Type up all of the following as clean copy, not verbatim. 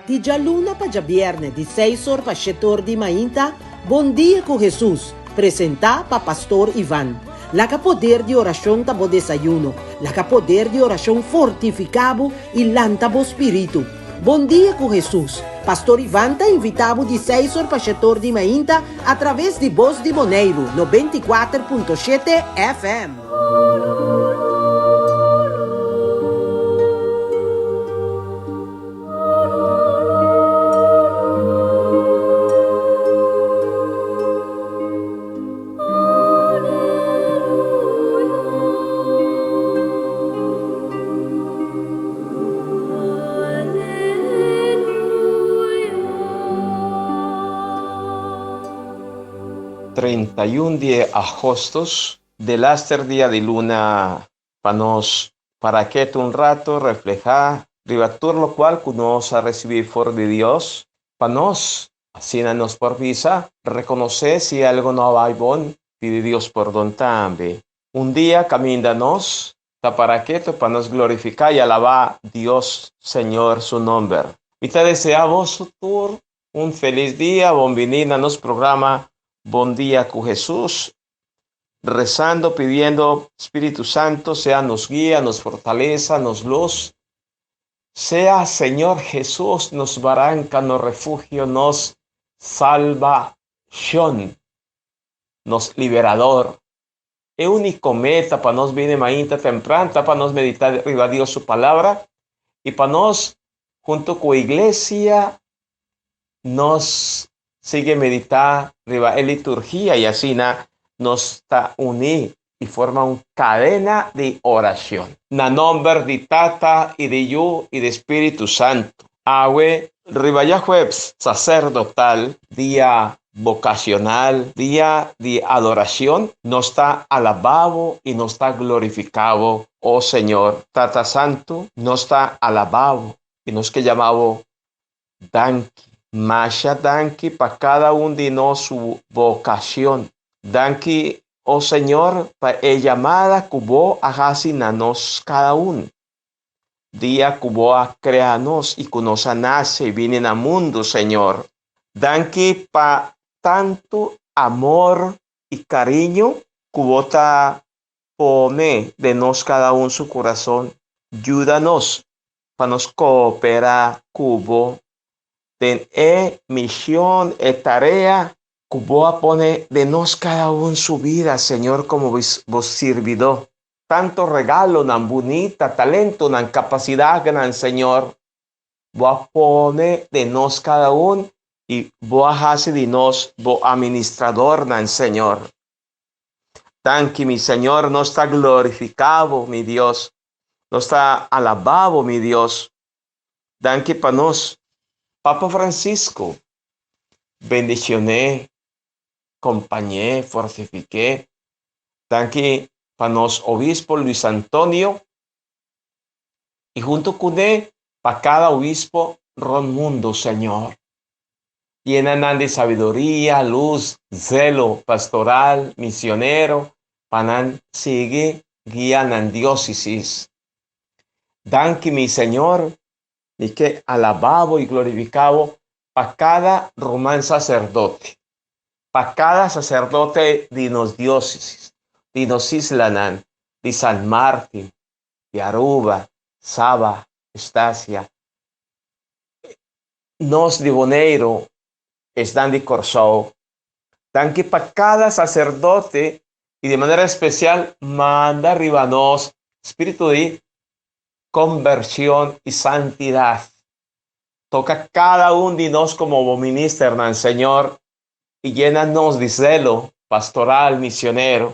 Di djaluna pa djabièrnè di seis or pa shete or di mainta, Bon Dia ku Hesus, presentá pa Pastor Ivan. Laga poder di orashon ta bo desayuno. Laga poder di orashon fortifiká bo i lanta bo spiritu. Bon Dia ku Hesus, Pastor Ivan ta invitá bo di seis or pa shete or di mainta atraves di Bos di Boneiru 94.7 FM. 31 di agostus, delaster dia di luna pa nos para ketu un rato, reflehá riba tur lokual ku nos a risibí for di Dios pa nos. Asina nos por bisa, rekonosé si algu no a bai bon, pidi Dios pordon tambe. Un dia kaminda nos ta para ketu pa nos glorifiká i alabá Dios Señor su nomber. Mi ta deseá boso tur un felis dia, bon biní na nos programa Bon Dia ku Hesus. Rezando pidiendo Spiritu Santo sea nos guia, nos fortaleza, nos luz. Sea Señor Jesús nos baranca, nos refugio, nos salvación, nos liberador. E único meta pa nos bini mainta tempran ta pa nos medita riba Dios su palabra y pa nos junto cu iglesia nos sigue medita riba e liturgia y asina nos ta uní y forma un cadena di oracion. Na nomber di Tata y di Yu y di Spiritu Santo. Awe riba djajuebs sacerdotal, dia vocacional, dia di adoracion, nos ta alaba bo y nos ta glorifica bo, oh Señor. Tata Santo, nos ta alaba bo y nos ke yama bo Danki, masha danki pa kada un di nos su vocacion. Danki, o Señor, pa e yamada cu Bo a haci na nos cada un. Dia cu Bo a crea nos y cu nos a nace y bini na mundo, Señor. Danki pa tanto amor y cariño cu Bo ta pone den nos cada un su curason. Yuda nos pa nos kooperá ku bo den e mishon, e tarea ku bo a pone den nos kada un su bida, Señor, komo bo sirbidó. Tanto regalonan bunita, talentonan, kapasidatnan, Señor, bo a pone den nos kada un i bo a hasi di nos bo aministradornan, Señor. Danki, mi Señor, nos ta glorifiká bo, mi Dios. Nos ta alabá bo, mi Dios. Danki pa nos. Papa Francisco, bendicion'é, kompañ'é, fortifik'é. Danki pa nos Obispo Luis Antonio i huntu kuné pa kada obispo rònt mundu, Señor. Yena nan di sabiduria, lus, zelo pastoral, misionero, pa nan sigui guia nan diócesis. Danki mi Señor, mi ke alabá bo i glorifiká bo pa kada ruman saserdote, pa kada saserdote di nos diócesis, di nos islanan, di San Martin, di Aruba, Saba, Estacia, nos di Boneiru, esnan di Kòrsou. Danki pa kada saserdote i di manera espesial manda riba nos spiritu di kombershon i santidat. Toka kada un di nos komo bo ministernan, Señor, i yena nos di zelo pastoral misionero.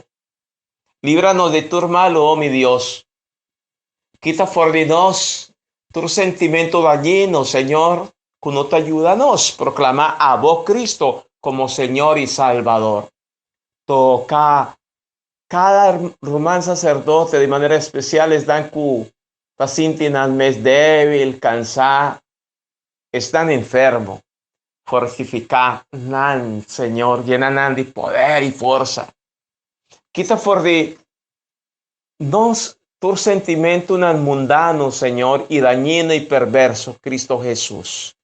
Libra nos di tur malu, o mi Dios. Kita for di nos tur sentimentu dañino, Señor, ku no ta yuda nos proklamá abo Cristo komo Señor i Salbador. Toka kada ruman saserdote di manera espesial esnan ku ta sinti nan mes débil, kansá, esnan enfermo. Fortifiká nan, Señor, yena nan di poder i forsa. Kita for di nos tur sentimentunan mundano, Señor, i dañino i perverso, Cristo Hesus.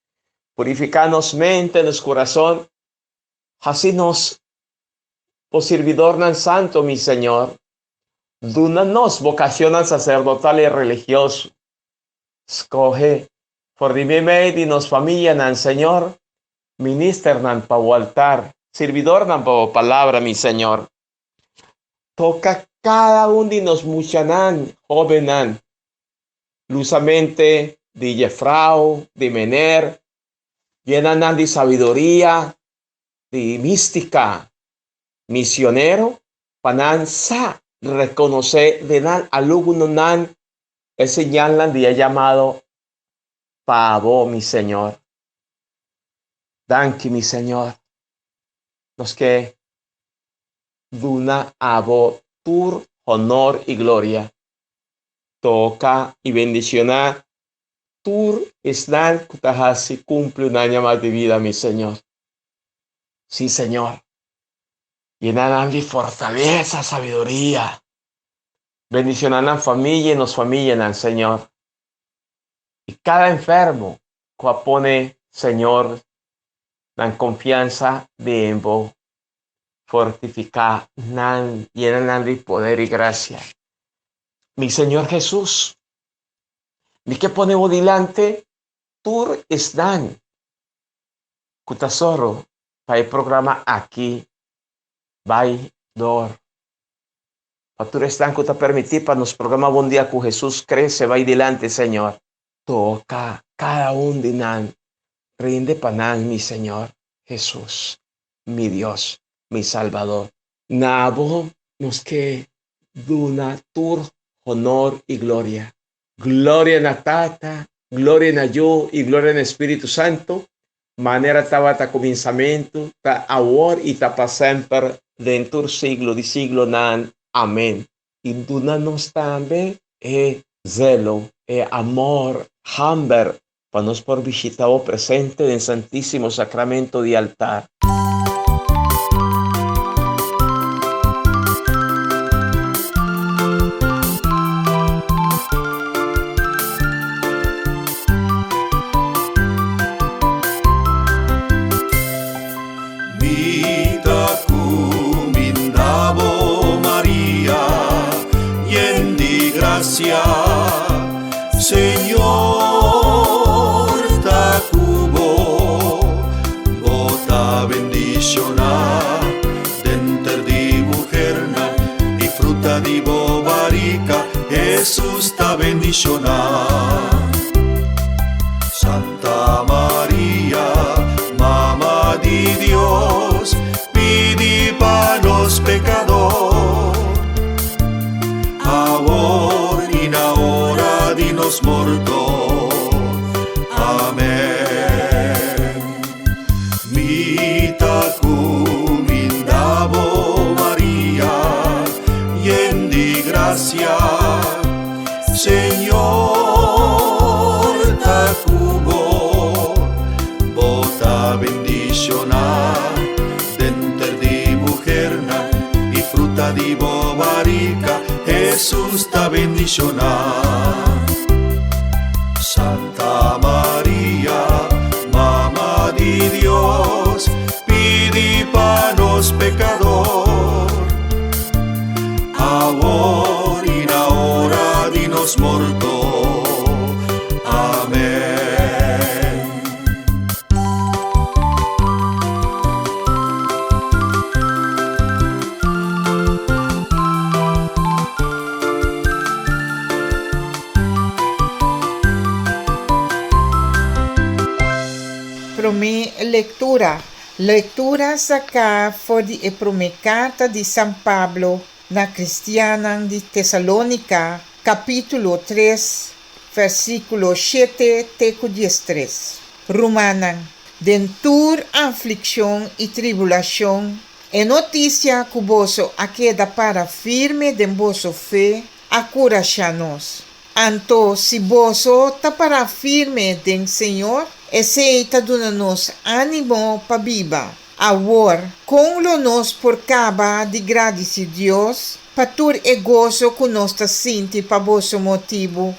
Purifiká nos mente, nos kurason, hasi nos bo sirbidornan santo, mi Señor. Duna nos vocacionnan sacerdotal y religioso. Scoge for di meimei di nos famianan, Señor, ministernan pa bo altar, sirbidornan pa bo palabra, mi Señor. Toca cada un di nos muchanan, hobennan, lusa mente di jefrouw, di meneer, yena nan di sabiduria, di mística, misionero, pa nan sa rekonosé den nan alumnonan e señalnan di e llamado pa bo, mi Señor. Danki, mi Señor. Nos ke duna abo tur honor i gloria. Toka i bendishoná tur esnan ku ta hasi kumpli un aña mas di vida, mi Señor. Sí, Señor. Yena nan di fortalesa, sabiduria. Bendiciona nan familia y nos familianan, Señor. Y cada enfermo cu a pone, Señor, nan confianza den Bo, fortifica nan, yena nan di poder y gracia. Mi Señor Jesús, mi ke pone Bo dilanti tur esnan cu ta soro pa e programa aki bai door. Pa tur esnan ku ta permití pa nos programa Bon Dia ku Hesus krese bai dilanti, Señor. Toka kada un di nan, rinde pa nan, mi Señor Hesus, mi Dios, mi Salbador. Na bo nos ke duna tur honor i gloria. Gloria na Tata, gloria na Yu i gloria na Spiritu Santu, manera tabata kuminsamentu, ta awor i ta pa semper, den tur siglo di siglonan. Amen. I duna nos tambe e zelo, e amor, hamber pa nos por bishita bo presente den Santísimo Sacramento di altar. Mi ta cuminda bo Maria, yen di gracia, Señor ta cu bo, bo ta bendiciona denter di muhernan, y fruta di bo barica, Jesús ta bendiciona. Santa Maria, Mama di Dios, pidi pa nos pecador, awor y na ora di nos morto. Amen. Mi ta cuminda bo, Maria, yen di gracia, Señor ta cu bo, bo ta bendiciona denter di muhernan, y fruta di bo barica, Jesús ta bendiciona. Santa Maria, Mama di Dios, pidi pa nos pecador, awor y na ora di nos morto. Amen. Promé lektura. Lektura saká for di e promé karta di San Pablo na kristiannan di Tesalónika, kapítulo tres, versíkulo shete te ku diestres. Rumannan, den tur aflikshon i tribulashon, e notisia ku boso a keda para firme den boso fe a kurashá nos. Anto si boso ta pará firme den Señor, esei ta duna nos ánimo pa biba. Awor, kon lo nos por kaba di gradisí Dios pa tur e goso ku nos ta sinti pa boso motibu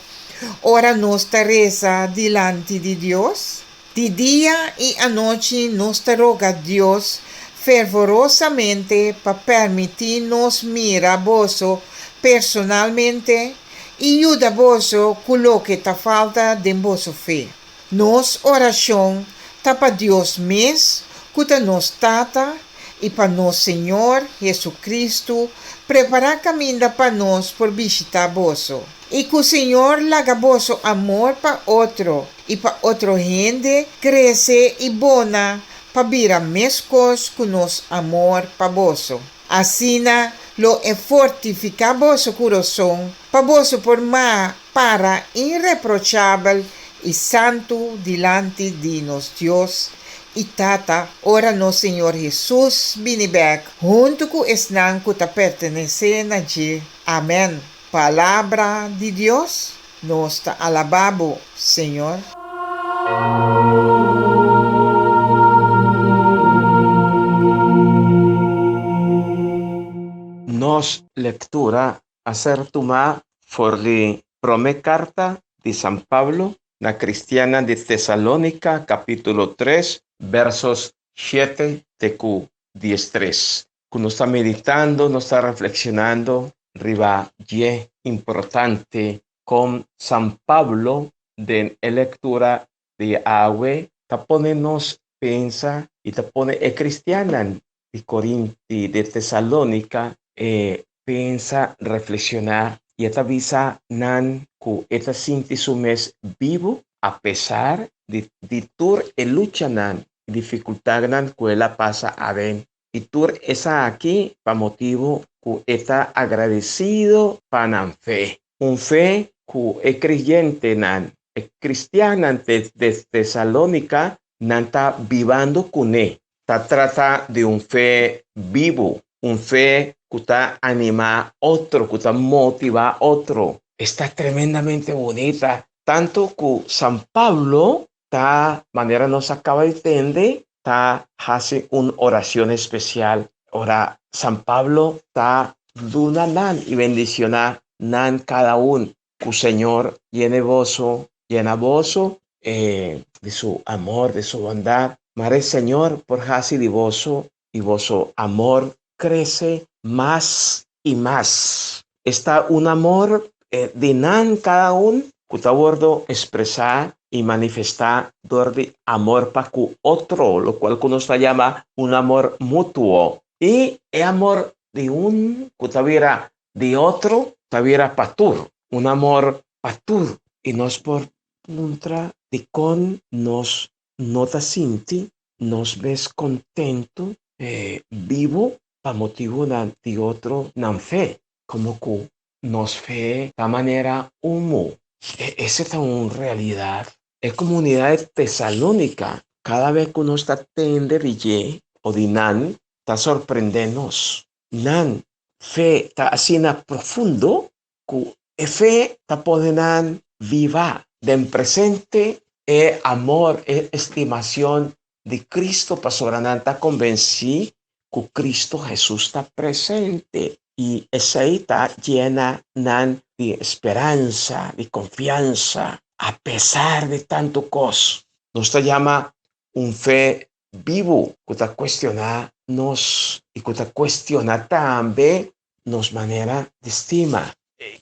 ora nos ta resa dilanti di Dios? Di dia i anochi nos ta roga Dios fervorosamente pa permití nos mira boso personalmente i yuda boso ku loke ta falta den boso fe. Nos orashon ta pa Dios mes, ku ta nos Tata, i pa nos Señor Hesu-Kristu prepará kaminda pa nos por bishitá boso. I ku Señor laga boso amor pa otro i pa otro hende krese i bona pa bira meskos ku nos amor pa boso. Asina lo e fortifiká boso kurason pa boso por ma para inreprochabel i santu dilanti di nos Dios i Tata ora nos Señor Hesus bini bèk huntu ku esnan ku ta pertenesé na dje. Amèn. Palabra di Dios, Nos ta alabá bo, Señor. Nos lectura a ser tumá for di Promé Karta di San Pablo na kristiannan di Tesalónika, kapítulo tres, versos shete te ku diestres, ku nos ta meditando, nos ta reflekshonando riba dje importante kon San Pablo den e lektura di awe ta pone nos pensa i ta pone e kristiannan di Korinti, di Tesalónika, e pensa, reflekshoná i e ta bisa nan ku e ta sinti su mes bibu apesar di di tur e luchanan i difikultatnan ku el a pasa aden. I tur esaki pa motibu ku e ta agradesido pa nan fe. Un fe ku e kreyentenan, e kristiannan di Tesalónika nan ta bibando kuné. Ta trata di un fe bibu, un fe ku ta animá otro, ku ta motivá otro. Esta tremendamente bunita, tantu ku San Pablo ta, manera nos a kaba di tende, ta hasi un orashon espesial ora San Pablo ta duna nan i bendishoná nan kada un. Ku Señor yene boso, yena boso di su amor, di su bondat. Mare Señor por hasi di boso i boso amor krese mas i mas. Esta un amor di nan kada un ku ta wordo ekspresá i manifestá dor di amor pa ku otro, lokual ku nos ta yama un amor mutuo. I e amor di un ku ta bira di otro ta bira pa tur, un amor pa tur. I nos por puntra dikon nos no ta sinti nos mes kontentu bibu pa motibunan di otro nan fe, komo ku nos fe ta manera humo. Ese ta un realidat. E komunidat di Tesalónika, kada bes ku nos ta tende di dje o di nan, ta sorprendé nos. Nan fe ta asina profundo ku e fe ta pone nan biba den presente e amor, e estimacion di Cristo, pasobra nan ta convenci cu Cristo Jesus ta presente y esey ta yena nan di speransa, di confiansa, a pesar di tanto cos. Nos ta yama un fe bibu cu ta cuestiona nos y cu ta cuestiona tambe nos manera di stima.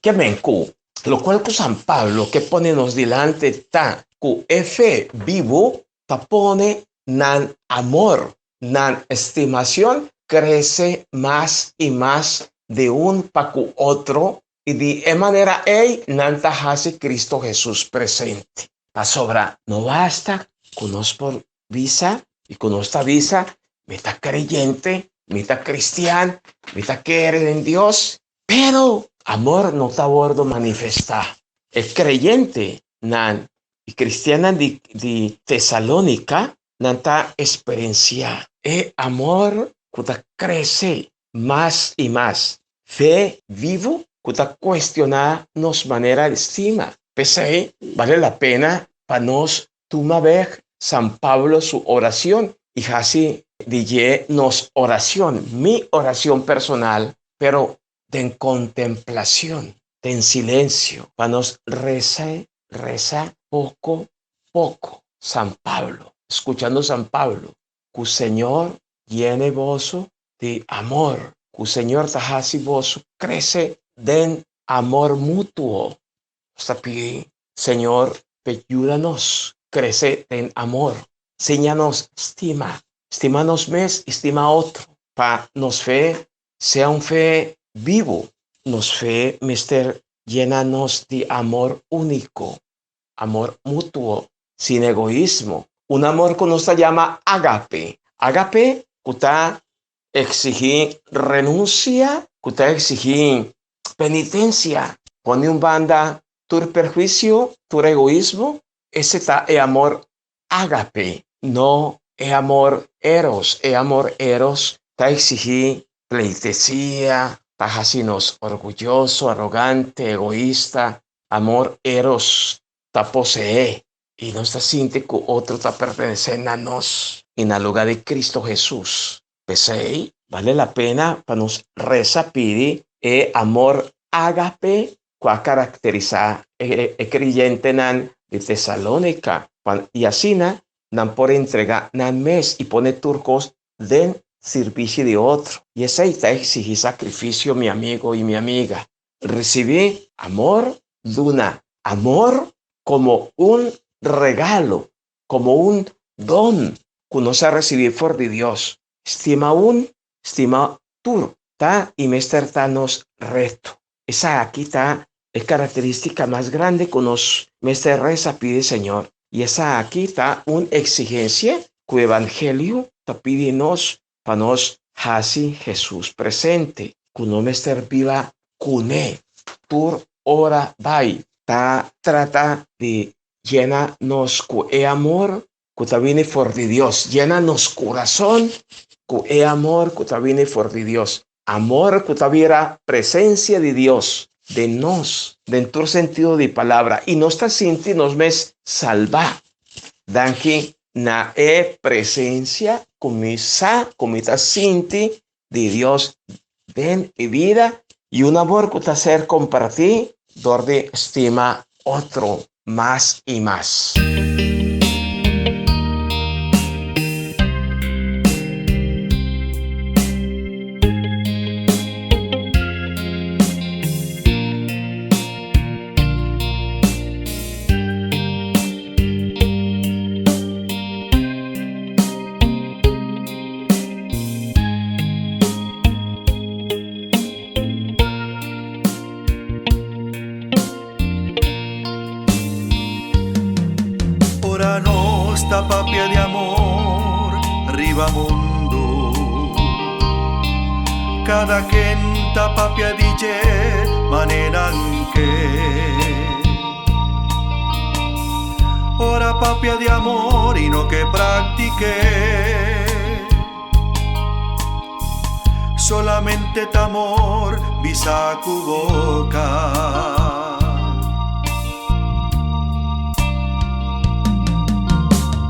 Ke men ku lokual ku San Pablo ke pone nos dilanti ta ku e fe bibu ta pone nan amor, nan estimacion krese mas i mas di un pa ku otro i di e manera ei nan ta hasi Cristo Jesus presente. Pasobra no basta ku nos por bisa i ku nos ta bisa, Mi ta kreyente, mi ta kristian, mi ta kere den Dios, pero amor no ta wòrdu manifestá. E kreyentenan i kristiannan di di Tesalónika nan ta eksperensiá e amor ku ta krese mas i mas, fe vivo ku ta kuestioná nos manera di stima. P'esei bale la pena pa nos tuma bek San Pablo su oracion y haci di dje nos oracion, mi oracion personal, pero den contemplacion, den silencio, pa nos reza, reza poco poco. San Pablo, skuchando San Pablo, ku Señor yene boso di amor, ku Señor ta hasi boso krese den amor mutuo. Nos ta pidi Señor p'e yuda nos krese den amor. Siña nos stima, stima nos mes i stima otro, pa nos fe sea un fe bibu. Nos fe mester yena nos di amor úniko, amor mutuo, sin egoismo, un amor ku nos ta yama ágape. Ágape ku ta eksigí renunsia, ku ta eksigí penitensia. Pone un banda tur perhuisio, tur egoismo, ese ta e amor ágape, no e amor eros. E amor eros ta eksigí pleitesia, ta hasi nos orguyoso, arogante, egoista. Amor eros ta poseé i nos ta sinti ku otro ta pertenesé na nos i na lugá di Cristo Hesus. P'esei, bale la pena pa nos resa pidi e amor ágape ku a karakterisá e kreyentenan di Tesalónika, i asina nan por entregá nan mes i pone tur kos den sirbishi di otro. I esei ta eksigí sakrifisio, mi amigo i mi amiga. Risibí amor, duna amor komo un regalo, komo un don ku nos a risibí for di Dios. Stima un, stima tur, ta i mester ta nos reto. Esaki ta e karakterístika mas grandi ku nos mester resa pidi Señor. I esaki ta un eksigensia ku Evangelio ta pidi nos pa nos hasi Hesus presente, ku no mester biba kuné tur ora bai. Ta trata di yena nos ku e amor ku ta bini for di Dios. Yena nos kurason ku e amor ku ta bini for di Dios. Amor ku ta bira presensia di Dios den nos, den tur sentido di palabra, i nos ta sinti nos mes salbá. Danki na e presensia ku mi sa ku mi ta sinti di Dios den mi bida i un amor ku ta ser kompartí dor di stima otro mas i mas. Ora nos ta papia di amor riba mundo Cada ken ta papia di dje manera nan ke Ora papia di amor y no ke practique Solamente t'amor bisa cu boca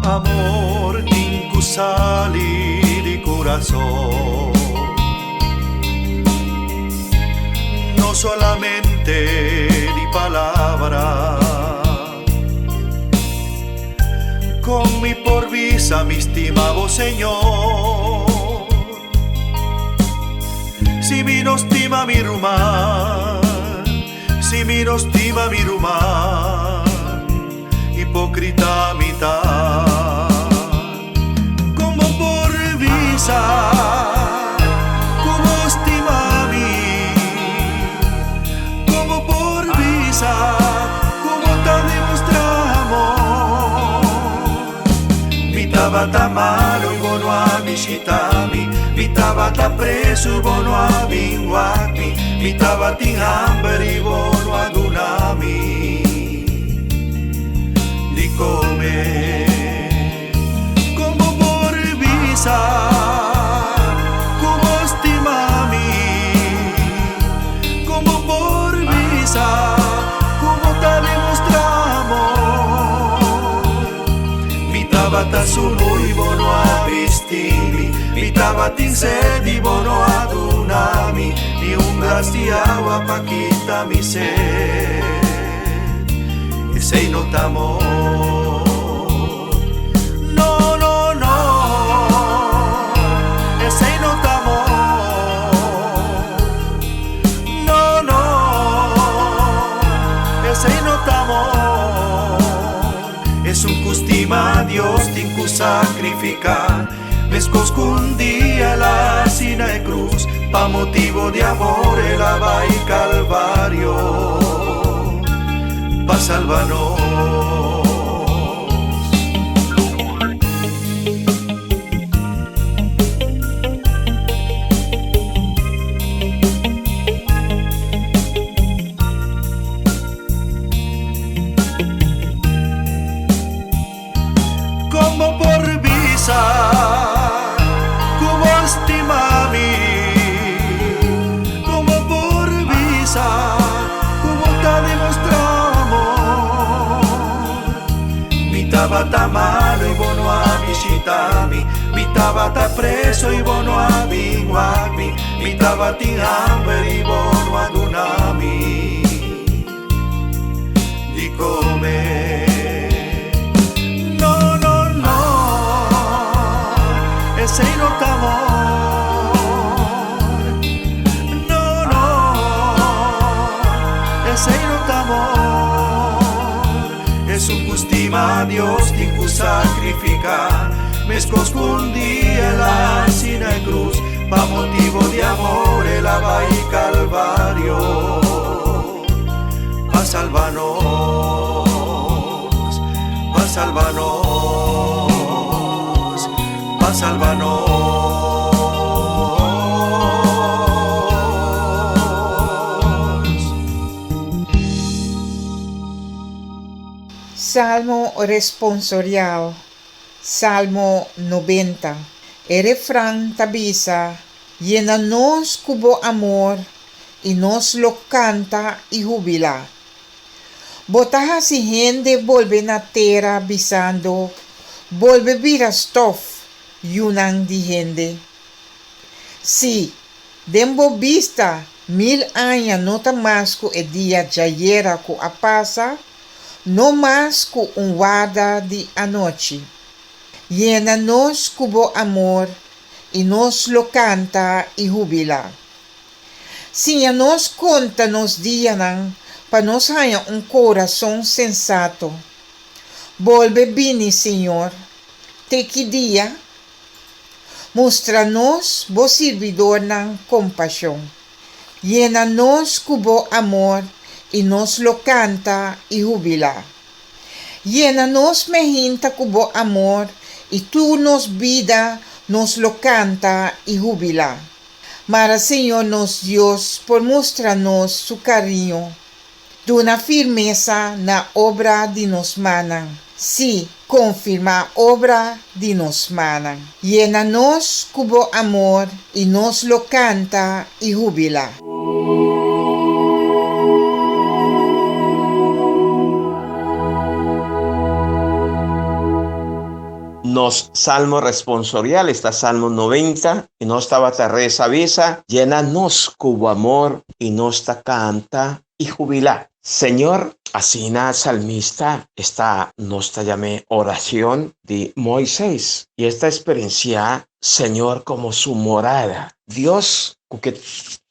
Amor tin cu sali di curason No solamente di palabra Con mi por bisa mi stima bo Señor Si mi no stima mi ruman Si mi no stima mi ruman Hipocrita mi ta Con bo por bisa Cu bo stima mi Con bo por bisa Cu bo ta demostra amor Mi tabata malo y bo no a bishita mi Mi tabata preso y bo no a bin wak mi Mi tabatin hamber y bo no a duna mi di come Con bo por bisa cu bo stima mi Con bo por bisa cu bo ta demostra amor Mi tabata sunu y bo no a bisti mi Mi tabatin sed y bo no a duna mi Ni un glas di awa pa kita mi sed Esey no ta amor. Dios tin ku sakrifiká, meskos ku un dia el a hasi na e krus, pa motibu di amor el a bai Kalvario pa salba nos. Como por bisa cu bo stima mi? Como por bisa cu bo ta demostra amor? Mi tabata malo y bo no a bishita mi. Mi tabata preso y bo no a bin wak mi. Mi tabatin hamber y bo no a duna mi di come. No, no, no, esey no ta amor. No, no, esey no ta amor. Esun cu stima Dios tin cu sacrifica, mescos cu un dia el a haci na e cruz, pa motibo di amor el a bai Calvario pa salba nos, pa salba nos, pa salba nos. Salmo responsorial, Salmo 90. E refran ta bisa, Yena nos ku bo amor, i nos lo kanta i hubilá. Bo ta hasi hende bolbe na tera, bisando, Bolbe bira stof, yunan di hende. Sí, den bo bista mil aña no ta mas ku e dia djayera ku a pasa, no mas ku un warda di anochi. Yena nos ku bo amor, i nos lo kanta i hubilá. Siña nos konta nos dianan pa nos haña un kurason sensato. Bolbe bini, Señor. Te ki dia? Mustra nos, bo sirbidornan, kompashon. Yena nos ku bo amor i nos lo kanta i hubilá. Yena nos mehinta ku bo amor i tur nos bida nos lo kanta i hubilá. Mara Señor nos Dios por mustra nos su cariño. Duna firmesa na obra di nos mannan, sí, confirma obra di nos mannan. Yena nos cu bo amor i nos lo canta i hubila. Nos salmo responsorial esta Salmo 90 i nos tabata resa bisa, Yena nos ku bo amor i nos ta kanta i hubilá. Señor, asina salmista esta nos ta yam'é oracion di Moises i esta experenciá Señor como su morada. Dios ku ke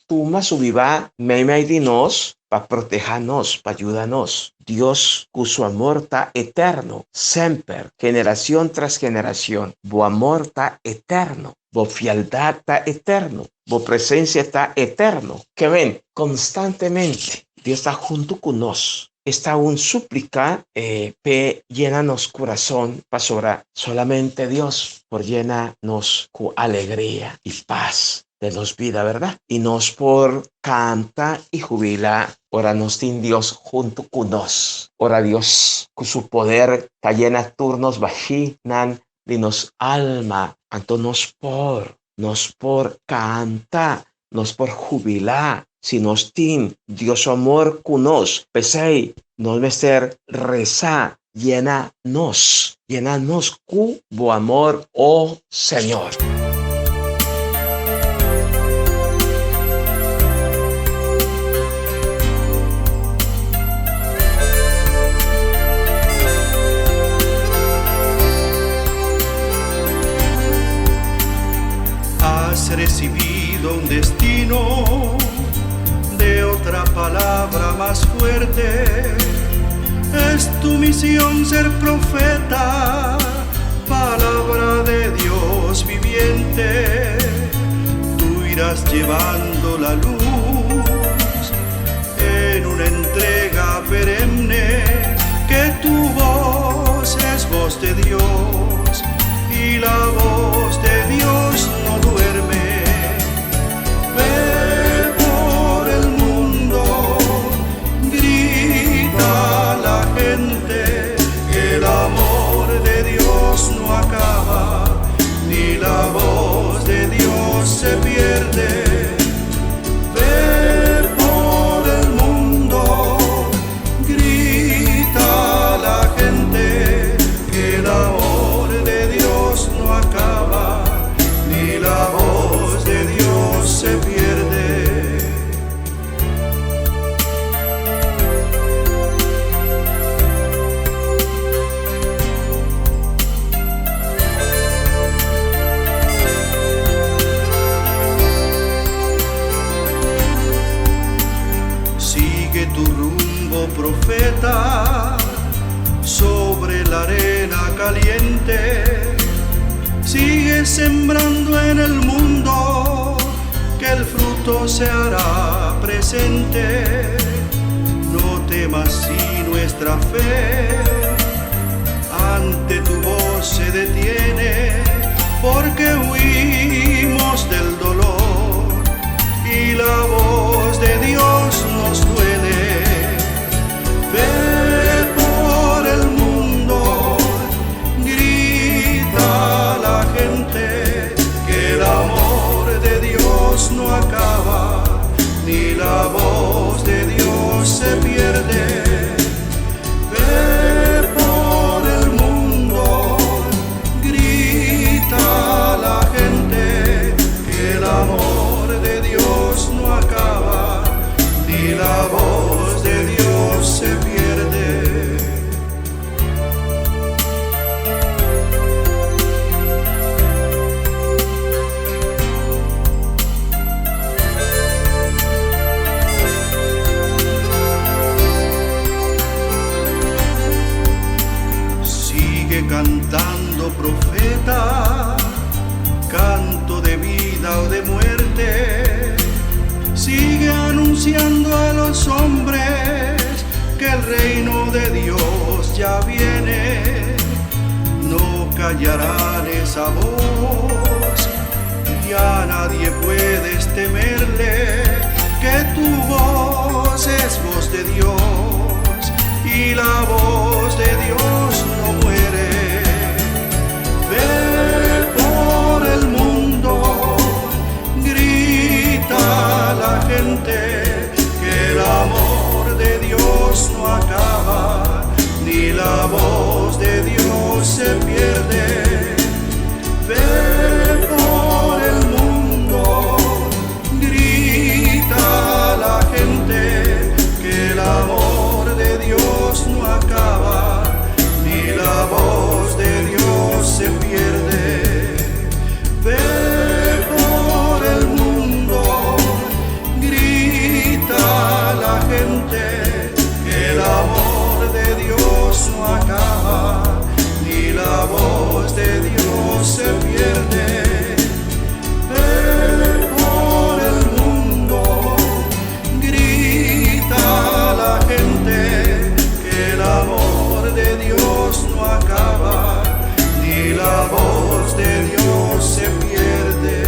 Tuma su bibá meimei di nos pa protehá nos, pa yuda nos. Dios ku su amor ta eterno, semper, generacion tras generacion. Bo amor ta eterno, bo fialdad ta eterno, bo presencia ta eterno. Ke men, constantemente Dios ta hunto ku nos. Esta un súplica p'e yena nos curason, pasobra solamente Dios por yena nos cu alegria y paz den nos bida, verdad? Y nos por canta y jubila ora nos tin Dios hunto cu nos, ora Dios cu su poder ta yena tur nos bahinan di nos alma, anto nos por, nos por canta, nos por jubilá si nos tin Dios su amor cu nos. P'esey nos mester reza, Yena nos, yena nos cu bo amor, o Señor. Has recibido un destino de otra palabra mas fuerte. Es tu misión ser profeta. Llevando la luz en una entrega perenne que tu voz es voz de Dios y la voz de Dios no duerme. Ve por el mundo, grita la gente, que el amor de Dios no acaba, ni la voz de Dios se pierde. Ve por el mundo, grita la gente, que el amor de Dios no acaba, ni la voz de Dios se pierde. Sigue tu rumbo, profeta, sobre la arena caliente. Sigue sembrando en el mundo, que el fruto se hará presente. No temas si nuestra fe ante tu voz se detiene, porque huimos del dolor y la voz de Dios nos duele. Ve por el mundo, grita la gente, que el amor de Dios no acaba, ni la voz de Dios se pierde. Ve por el mundo, grita la gente, que el amor de Dios no acaba, ni la voz de Dios se pierde. Sigue cantando, profeta, canto de vida o de muerte. Sigue anunciando a los hombres que el reino de Dios ya viene. No callarán esa voz, ya nadie puedes temerle, que tu voz es voz de Dios y la voz de Dios no muere. Ve por el mundo, grita la gente, que el amor de Dios no acaba, ni la voz de Dios se pierde. Ve por el mundo, grita la gente, que el amor de Dios no acaba, ni la voz de Dios se pierde. Ve por el mundo, grita la gente, que el amor de Dios no acaba, ni la voz de Dios se pierde. Ve por el mundo, grita la gente, que el amor de Dios no acaba, ni la voz de Dios se pierde.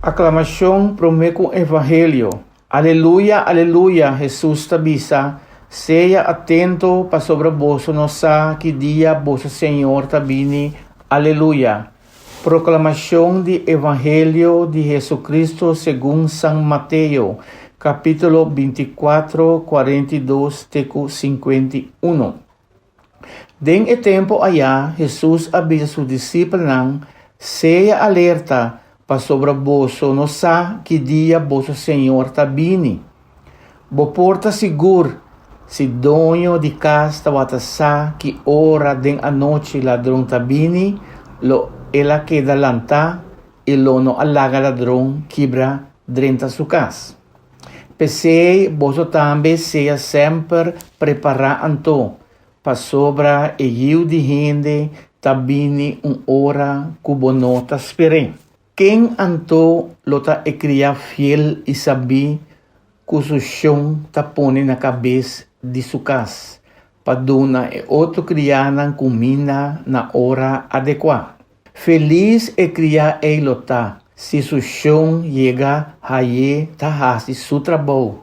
Aklamashon promé ku Evangelio. Aleluya, aleluya, Hesus ta bisa, sea atento pasobra boso no sa ki dia boso Señor ta bini. Aleluya. Proklamashon di Evangelio di Hesucristo segun San Mateo, kapítulo 24, 42 te ku 51. Den e tempu ayá Hesus a bisa su disipelnan, Sea alerta, pasobra boso no sa ki dia boso Señor ta bini. Bo por ta sigur, si doño di kas tabata sa ki ora den anochi ladron ta bini, lo el a keda lantá i lo no a laga ladron kibra drenta su kas. P'esei boso tambe sea semper prepará anto, pasobra e Yiu di hende ta bini un ora ku bo no ta sper'é. Ken anto lo ta e kriá fiel i sabí ku su shon ta pone na kabes di su kas pa duna e otro kriánan kuminda na ora adekuá? Felis e kriá ei lo ta si su shon yega haye ta hasi su trabou.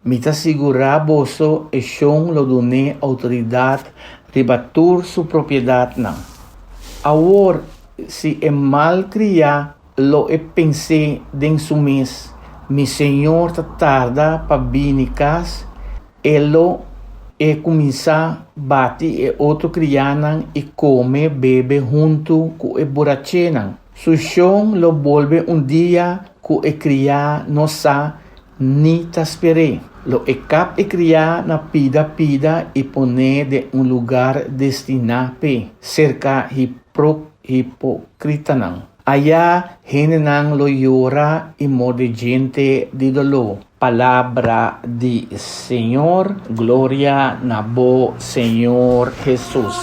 Mi ta sigurá boso e shon lo dun'é outoridat riba tur su propiedatnan. Awor, si e mal kriá lo e pens'é den su mes, Mi señor ta tarda pa bini kas, e lo e kuminsá bati e otro kriánan i kome bebe huntu ku e burachénan. Su shon lo bolbe un dia ku e kriá no sa Ni ta sper'é. Lo e kap e kriá na pida pida i pon'é den un lugar destiná p'e, serka hipokritanan. Ayá hendenan lo yora i morde djente di doló. Palabra di Señor. Gloria na bo, Señor Hesus.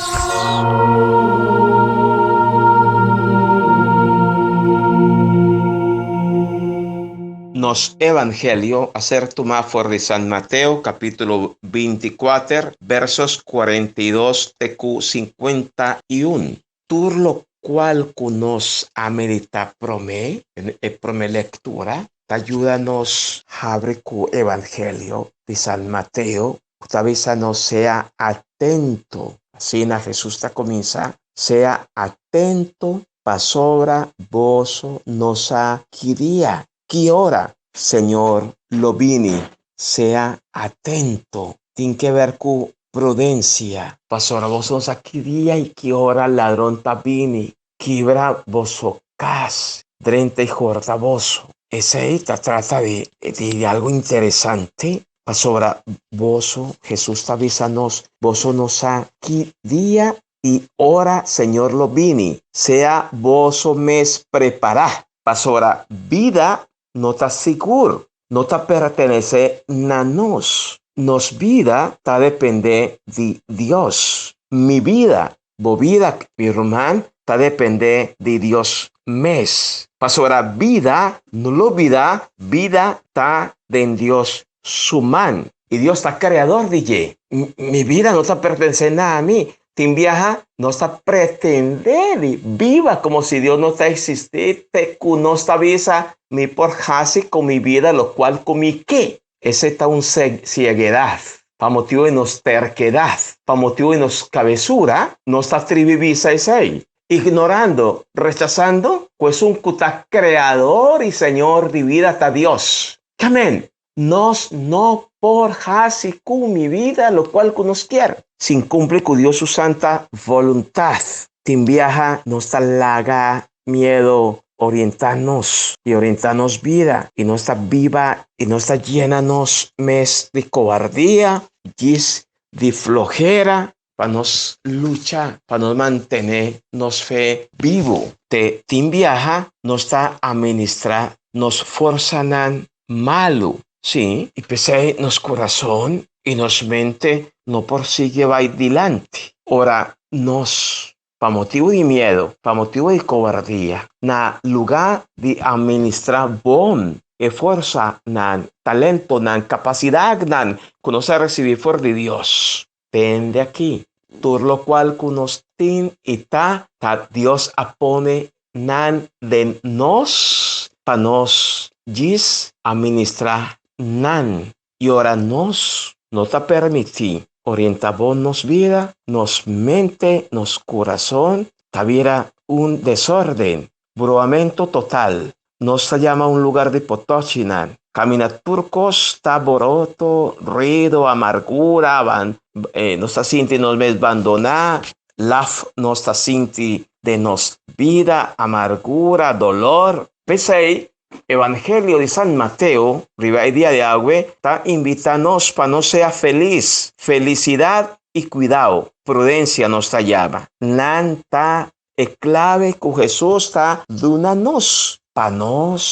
Nos Evangelio a ser tumá for di San Mateo capítulo 24 versos 42 te cu 51. Tur lo cual cu nos a meditá promé, e promé lectura, ta yuda nos habri cu Evangelio di San Mateo, cu ta bisa nos sea atento. Asina Jesús ta cuminsa, sea atento Pasobra boso no sa ki dia, ki ora Señor lo bini. Sea atento. Tin ke ber ku prudensia. Pasobra boso no sa ki dia i ki ora ladron ta bini kibra boso kas, drenta i horta boso. Esei ta trata di di algu interesante, pasobra boso, Hesus ta bisa nos, boso no sa ki dia I ora Señor lo bini, sea boso mes prepará, pasobra bida no ta sigur, no ta pertenesé na nos. Nos bida ta dependé di Dios. Mi bida, bo bida, mi ruman, ta dependé di Dios mes. Pasobra bida, no lo bida, bida ta den Dios su man. I Dios ta kreador di dje. Mi bida no ta pertenesé na mi. Tin biaha nos ta pretendé di biba komo si Dios no ta eksistí te ku nos ta bisa, Mi por hasi ku mi bida lokual ku mi ke. Esei ta un sieguedat. Pa motibu di nos terkedat, pa motibu di nos kabesura, nos ta tribi bisa esei, ignorando, rechasando ku esun ku ta Kreador i Señor di bida ta Dios. Amén. Nos no por hasi ku mi vida lokual ku nos kier, sin kumpli ku Dios su santa voluntat. Tin biaha nos ta laga miedo orientá nos i orientá nos bida, i nos ta biba i nos ta yena nos mes di kobardia, djis di flohera pa nos lucha pa nos mantené nos fe bibu. Te tin biaha nos ta administrá nos forsanan malu, sí, i p'esei nos kurason i nos mente no por sigui bai dilanti. Ora nos, pa motibu di miedu, pa motibu di kobardia, na lugá di administrá bon e forsanan, talentonan, kapasidatnan ku nos a risibí for di Dios, Tende aki, tur locual cu nos tin y ta, ta Dios a pone nan den nos pa nos djis administra nan. Y ora nos no ta permiti orienta bon nos bida, nos mente, nos curazon ta bira un desorden, bruamento total. Nos ta yama un lugar di potochinan. Camina tur cos ta boroto, ruido, amargura, aban, eh, nos ta sinti nos mes bandoná, laf nos ta sinti den nos bida, amargura, dolor. P'esei, Evangelio di San Mateo riba e dia di awe ta invita nos pa nos sea felis. Felicidad i cuidao, prudencia nos ta yama. Nan ta E clave cu Hesus ta duna nos pa nos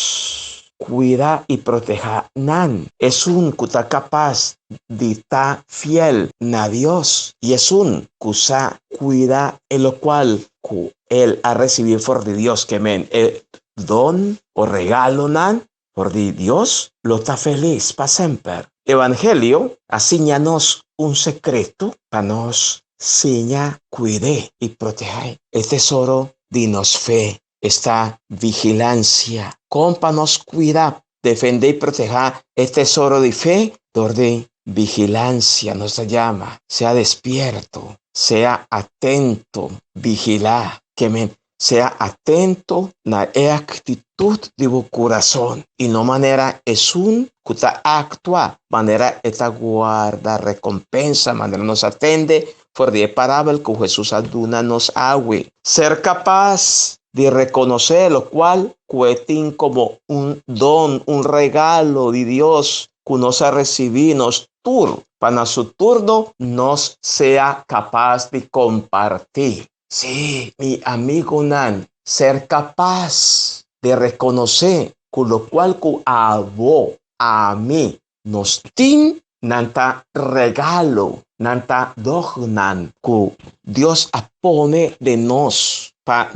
cuida y proteha nan. Esun cu ta capas di ta fiel na Dios y esun cu sa cuida e locual cu el a recibi for di Dios, ke men e. don o regalonan for di Dios lo ta felis pa semper. Evangelio a siña nos un sekreto pa nos siña kuid'é i protehá e tesoro di nos fe, esta vigilansia. Kon pa nos kuida, defendé i protehá e tesoro di fe? Dor di vigilansia nos ta yama, sea despierto, sea atento, vigilá. Ke men Sea atento na e aktitut di bo kurason i no manera esun ku ta aktua manera e ta guarda rekompensa, manera nos a tende for di e parabel ku Hesus a duna nos awe. Ser kapas di rekonosé lokual ku e tin komo un don, un regalo di Dios ku nos a risibí nos tur, pa na su turno nos sea kapas di kompartí. Sí, mi amigunan, ser kapas di rekonosé ku lokual ku abo, ami, nos tin, nan ta regalo, nan ta dognan ku Dios a pone den nos pa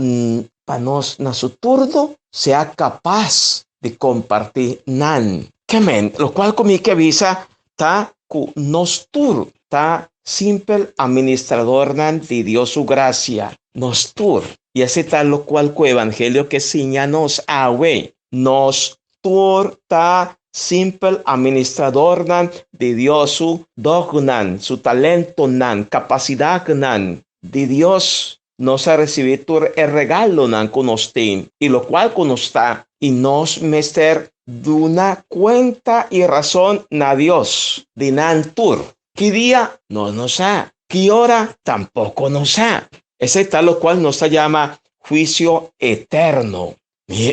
pa nos na su turno sea kapas di kompartí nan. Ke men, lokual ku mi ke bisa ta ku nos tur ta simpel administradornan di Dios su grasia. Nos tur. I esei ta lokual ku Evangelio ke siña nos awe. Nos tur ta simpel administradornan di Dios su dognan, su talentonan, kapasidatnan di Dios. Nos a risibí tur e regalonan ku nos tin i lokual ku nos ta, i nos mester duna kuenta i rason na Dios di nan tur. Ki dia? Nos no sa. Ki ora? Tampoko nos sa. Esei ta lokual nos ta yama huisio eterno.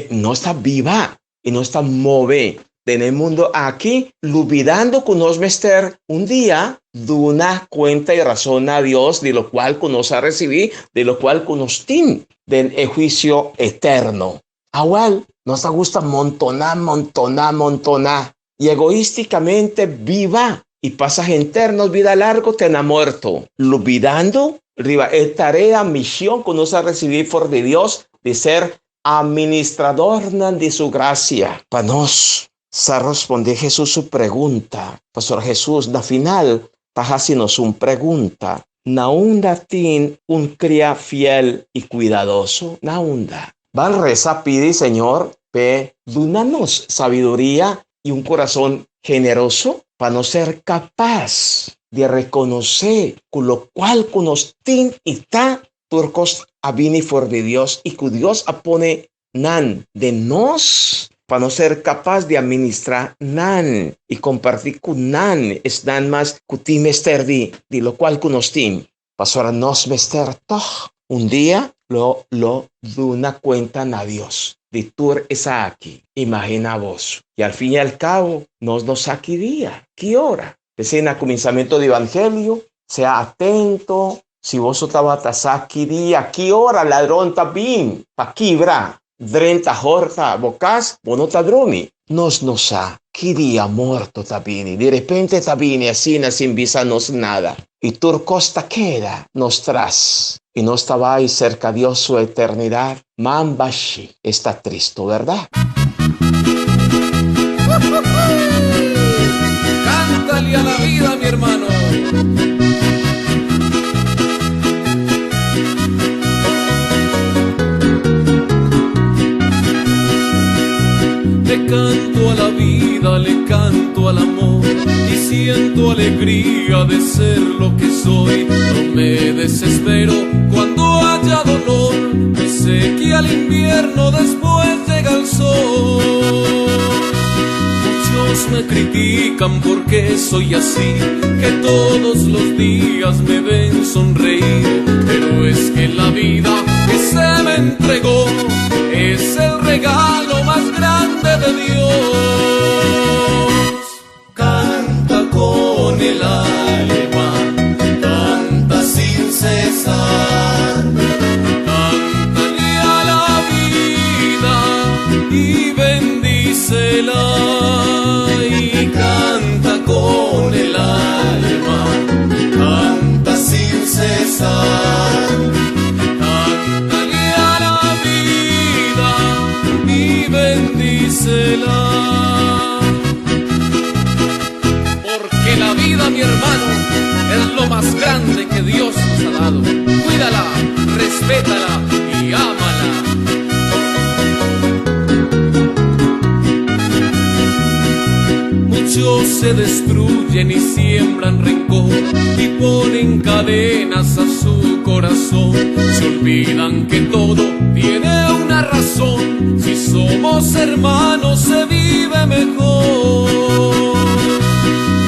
Nos ta biba i nos ta move den e mundo aki lubidando ku nos mester un dia duna kuenta i rason na Dios di lokual ku nos a risibí, di lokual ku nos tin den e huisio eterno. Awèl, nos ta gusta montoná, montoná, montoná i egoístikamente biba i pasa henter nos bida largu te na morto, lubidando riba e tarea, mishon ku nos a risibí for di Dios di ser Administradornan di su gracia. Pa nos sa responde Hesus su pregunta, pasobra Hesus na final ta haci nos un pregunta, Na unda tin un cria fiel y cuidadoso? Na unda? Ban reza pidi Señor p'e duna nos sabiduria y un corazon generoso pa nos ser capaz di reconoce cu locual cu nos tin y ta Tur kos a bini for di Dios i ku Dios a pone nan den nos pa nos ser kapas di a ministrá nan i kompartí ku nan esnan mas ku tin mester di di lokual ku nos tin. Pasobra nos mester tòg un dia lo lo duna kuenta na Dios di tur esaki. Imaginá boso. I al fin i al kabo nos no sa ki dia, ki ora. P'esei na kuminsamentu di Evangelio, sea atento, si boso tabata sa ki dia, ki ora ladron ta bin pa kibra, drenta horta bo kas, bo no ta drumi. Nos no sa ki dia morto ta bini, di repente ta bini asina sin bisa nos nada, i tur kos ta keda nos tras, i nos ta bai serka Dios su eternidat. Man bashi, esta tristo, berdad? Cántale a la vida, mi hermano. Le canto a la vida, le canto al amor y siento alegría de ser lo que soy. No me desespero cuando haya dolor y sé que al invierno después llega el sol. Muchos me critican porque soy así, que todos los días me ven sonreír, pero es que la vida que se me entregó es el regalo más grande de Dios. Canta con el alma, canta sin cesar. Cántale a la vida y bendícela. Y canta con el alma, canta sin cesar. Cántale a la Se destruyen y siembran rencor y ponen cadenas a su corazón. Se olvidan que todo tiene una razón. Si somos hermanos se vive mejor.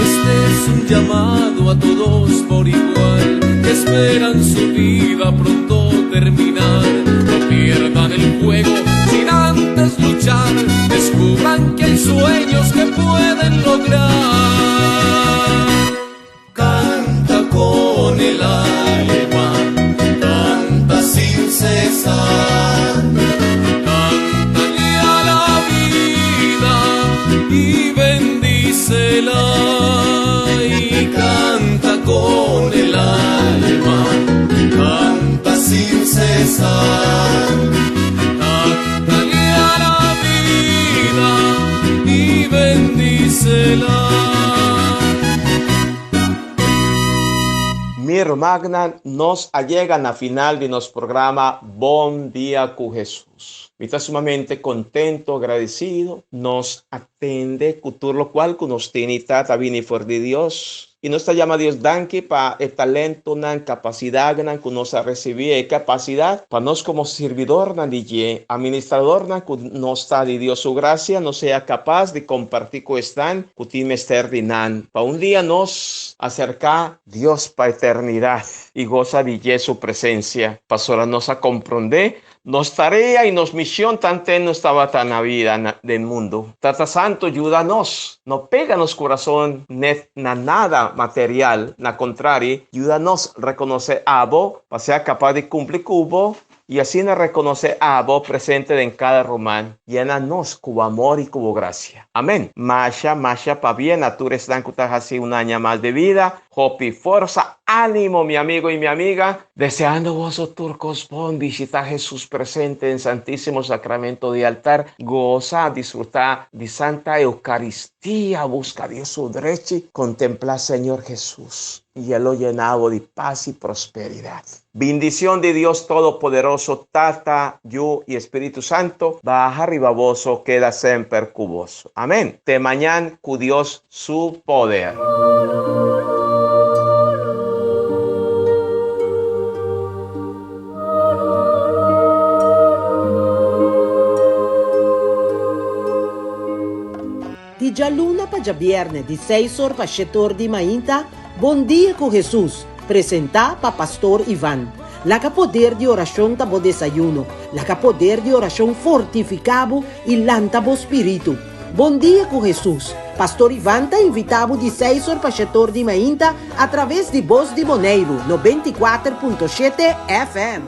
Este es un llamado a todos por igual que esperan su vida pronto terminar. No pierdan el juego sin antes luchar. Descubran que hay sueños que pueden lograr. Canta con el alma, canta sin cesar. Cántale a la vida y bendícela. Y canta con el alma, canta sin cesar. Cántale a la vida y bendícela. Mi rumannan, nos a yega na final di nos programa Bon Dia ku Hesus. Mi ta sumamente contento, agradecido. Nos a tende ku tur lokual ku nos tin i ta ta bini for di Dios. I nos ta yama Dios danki pa e talentonan, kapasidatnan ku nos a risibí, e kapasidat pa nos komo sirbidornan di dje, administradornan ku nos ta di Dios su grasia, nos sea kapas di kompartí ku esnan ku tin mester di nan, pa un dia nos aserká Dios pa eternidat i gosa di dje su presensia. Pasobra nos a komprondé Nos tarea i nos mision tanten nos tabata na bida den mundu. Tata Santu yuda nos no pega nos kurason net na nada material, na kontrari, yuda nos rekonosé abo pa sea kapas di kumpli ku bo i asina rekonosé abo presente den kada ruman. Yena nos ku bo amor i ku bo grasia. Amen. Masha, masha pabia na tur esnan ku ta hasi un aña mas di bida. Hopi forsa, ánimo mi amigo y mi amiga, deseando boso tur kos bon, bishita Jesus presente den Santísimo Sacramento di altar, goza, disfruta di Santa Eucaristia, busca Dios su drechi, contempla Señor Jesus y E lo yena bo di paz y prosperidad. Bindicion di Dios Todopoderoso, Tata, Yu y Espíritu Santo, baha riba boso, keda semper cu boso. Amen. Te mañan cu Dios su poder. Di djaluna pa djabièrnè di seis or pa shete or di mainta, Bon Dia ku Hesus, presentá pa Pastor Ivan. Laga poder di orashon ta bo desayuno, laga poder di orashon fortifiká bo i lanta bo spiritu. Bon Dia ku Hesus, Pastor Ivan ta invitá bo di seis or pa shete or di mainta atraves di Bos di Boneiru, 94.7 FM.